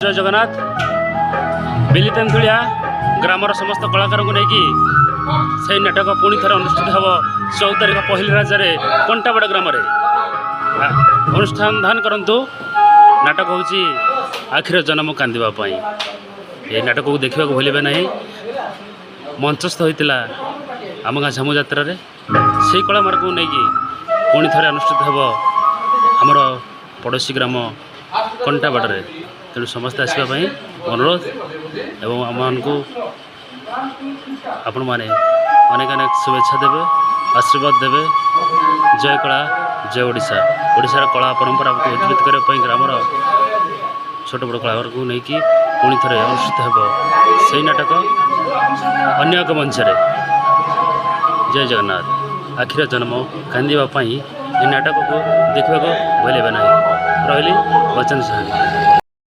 ଜୟ ଜଗନ୍ନାଥ। ବିଲିତେନ୍ତୁଳିଆ ଗ୍ରାମର ସମସ୍ତ କଳାକାରଙ୍କୁ ନେଇକି ସେଇ ନାଟକ ପୁଣି ଥରେ ଅନୁଷ୍ଠିତ ହେବ 14 ତାରିଖ ପହିଲି ରାଜାରେ କଣ୍ଟାବାଡ଼ ଗ୍ରାମରେ। ଅନୁଷ୍ଠାନ ଧାନ କରନ୍ତୁ। ନାଟକ ହେଉଛି ଆଖିର ଜନ୍ମ କାନ୍ଦିବା ପାଇଁ। ଏହି ନାଟକକୁ ଦେଖିବାକୁ ଭୁଲିବେ ନାହିଁ। ମଞ୍ଚସ୍ଥ ହୋଇଥିଲା ଆମ ଗାଁ ଝାମୁ ଯାତ୍ରାରେ। ସେଇ କଳାକାରଙ୍କୁ ନେଇକି ପୁଣି ଥରେ ଅନୁଷ୍ଠିତ ହେବ ଆମର ପଡ଼ୋଶୀ ଗ୍ରାମ କଣ୍ଟାବାଡ଼ରେ। ତେଣୁ ସମସ୍ତେ ଆସିବା ପାଇଁ ଅନୁରୋଧ ଏବଂ ଆମମାନଙ୍କୁ ଆପଣମାନେ ଅନେକ ଅନେକ ଶୁଭେଚ୍ଛା ଦେବେ, ଆଶୀର୍ବାଦ ଦେବେ। ଜୟ କଳା, ଜୟ ଓଡ଼ିଶା। ଓଡ଼ିଶାର କଳା ପରମ୍ପରାକୁ ଉଜ୍ଜୀବିତ କରିବା ପାଇଁ ଗ୍ରାମର ଛୋଟ ବଡ଼ କଳାକାରଙ୍କୁ ନେଇକି ପୁଣି ଥରେ ଅନୁଷ୍ଠିତ ହେବ ସେଇ ନାଟକ ଅନ୍ୟ ଏକ ମଞ୍ଚରେ। ଜୟ ଜଗନ୍ନାଥ। ଆଖିର ଜନ୍ମ କାନ୍ଦିବା ପାଇଁ ଏ ନାଟକକୁ ଦେଖିବାକୁ ଭୁଲିବେ ନାହିଁ। ରହିଲି, ବଚନ ସାହାଣୀ।